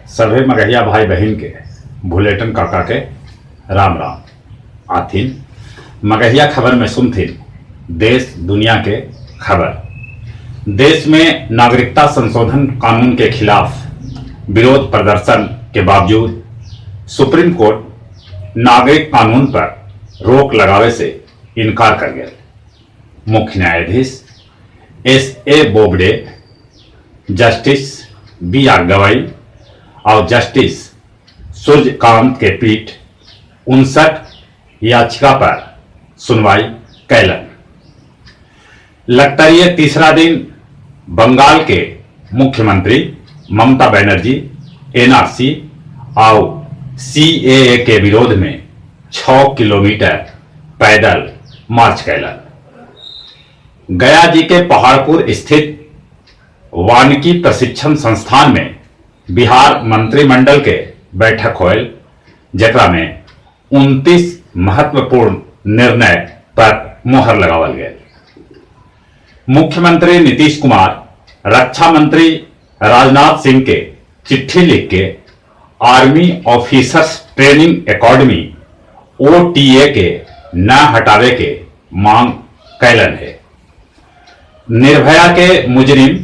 सभे मगहिया भाई बहिन के भुलेटन काका के राम राम। आथिन मगहिया खबर में सुनथिन देश दुनिया के खबर। देश में नागरिकता संशोधन कानून के खिलाफ विरोध प्रदर्शन के बावजूद सुप्रीम कोर्ट नागरिक कानून पर रोक लगावे से इनकार कर गए। मुख्य न्यायाधीश S A Bobde, justice B R Gavai और जस्टिस सूर्यकांत के पीठ 59 याचिका पर सुनवाई कैलन। लगतरिये तीसरा दिन बंगाल के मुख्यमंत्री ममता बनर्जी एनआरसी और सीएए के विरोध में 6 किलोमीटर पैदल मार्च कैलन। गया जी के पहाड़पुर स्थित वानिकी प्रशिक्षण संस्थान में बिहार मंत्रिमंडल के बैठक होयल, जेकरा में 29 महत्वपूर्ण निर्णय पर मुहर लगावल गए। मुख्यमंत्री नीतीश कुमार रक्षा मंत्री राजनाथ सिंह के चिट्ठी लिख के army officers training academy OTA के न हटावे के मांग कैलन है। निर्भया के मुजरिम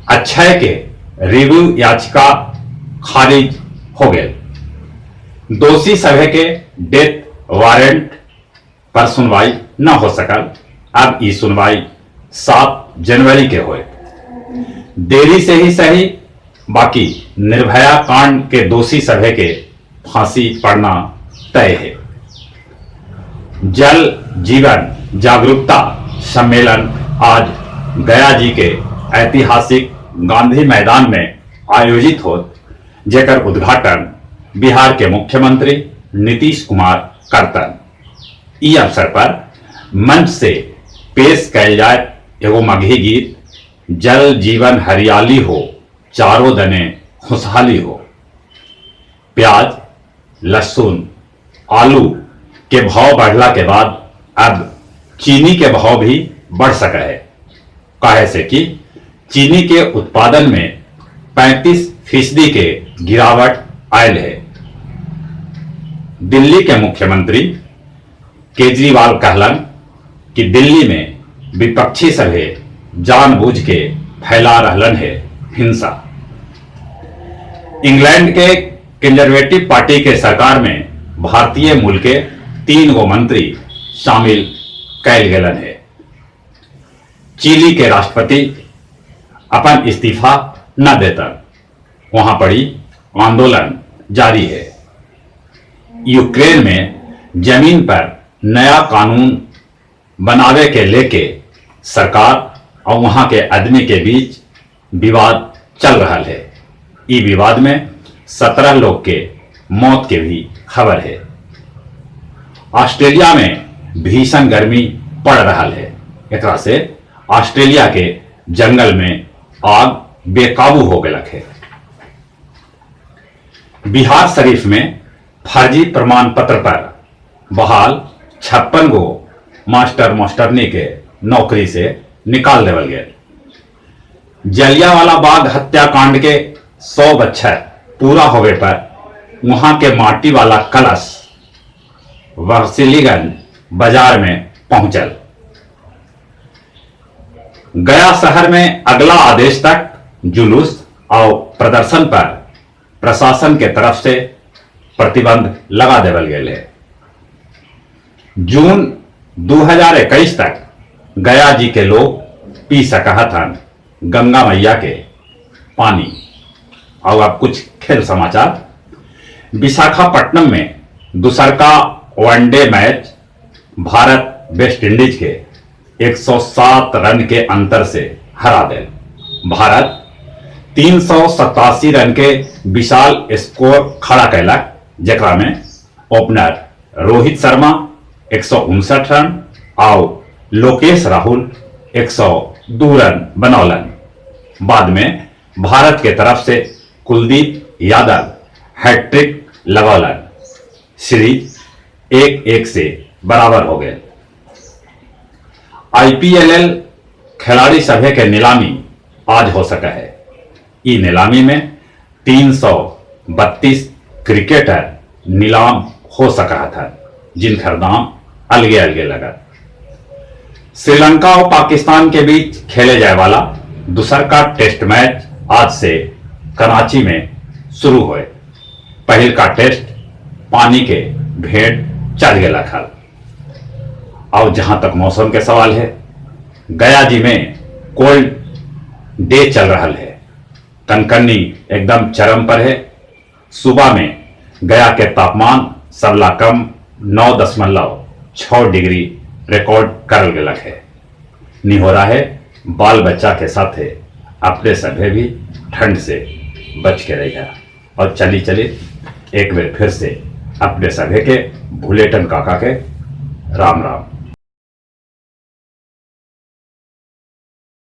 अक्षय के रिव्यू याचिका खारिज हो गए। दोषी सभे के डेथ वारंट पर सुनवाई न हो सकल। अब ई सुनवाई 7 जनवरी के होए। देरी से ही सही, बाकी निर्भया कांड के दोषी सभे के फांसी पड़ना तय है। जल जीवन जागरूकता सम्मेलन आज गया जी के ऐतिहासिक गांधी मैदान में आयोजित होत, जेकर उद्घाटन बिहार के मुख्यमंत्री नीतीश कुमार करतन। ई अवसर पर मंच से पेश कैल जाए एगो मगही गीत, जल जीवन हरियाली हो, चारों दने खुशहाली हो। प्याज, लहसुन, आलू के भाव बढ़ला के बाद अब चीनी के भाव भी बढ़ सका है, काहे से कि चीनी के उत्पादन में 35% के गिरावट आयल है। दिल्ली के मुख्यमंत्री केजरीवाल कहलन कि दिल्ली में विपक्षी सभे जानबूझ के फैला रहलन है हिंसा। इंग्लैंड के कंजर्वेटिव पार्टी के सरकार में भारतीय मूल के 3 गो मंत्री शामिल कैल गेलन है। चिली के राष्ट्रपति अपन इस्तीफा न देता, वहां पड़ी आंदोलन जारी है। यूक्रेन में जमीन पर नया कानून बनावे के लेके सरकार और वहां के आदमी के बीच विवाद चल रहा है। ई विवाद में 17 लोग के मौत के भी खबर है। ऑस्ट्रेलिया में भीषण गर्मी पड़ रहा है। एकरा से ऑस्ट्रेलिया के जंगल में आग बेकाबू हो गया है। बिहार शरीफ में फर्जी प्रमाण पत्र पर बहाल 56 गो मास्टर मास्टरनी के नौकरी से निकाल देवल गए। जलियांवाला बाग हत्याकांड के 100 बच्छर पूरा होवे पर वहां के माटी वाला कलश वारसलीगंज बाजार में पहुंचल। गया शहर में अगला आदेश तक जुलूस और प्रदर्शन पर प्रशासन के तरफ से प्रतिबंध लगा देवल गए है। जून 2021 तक गया जी के लोग पी सकत हन गंगा मैया के पानी। और अब कुछ खेल समाचार। विशाखापट्टनम में दूसर का one day match Bharat West Indies के 107 रन के अंतर से हरा दे। भारत 387 रन के विशाल स्कोर खड़ा कैलक, जेकरा में ओपनर रोहित शर्मा 159 रन और लोकेश राहुल 102 रन बनौलन। बाद में भारत के तरफ से कुलदीप यादव हैट्रिक लगौलन। सीरीज 1-1 से बराबर हो गए। आईपीएल खिलाड़ी सभे के नीलामी आज हो सका है। ई नीलामी में 300 32 क्रिकेटर नीलाम हो सकत हन, जिनकर दाम अलगे अलगे लगत। श्रीलंका और पाकिस्तान के बीच खेले जाए वाला दूसर का टेस्ट मैच आज से कराची में शुरू होए। पहिल का टेस्ट पानी के भेंट चढ़ गया खल। और जहां तक मौसम के सवाल है, गया जी में कोल्ड डे चल रहा है। कनकनी एकदम चरम पर है। सुबह में गया के तापमान सबला कम 9.6 डिग्री रिकॉर्ड करल गलक है। निहोरा है बाल बच्चा के साथ है अपने सभे भी ठंड से बच के रहिया। और चली चली एक बार फिर से अपने सभे के भुलेटन काका के राम राम।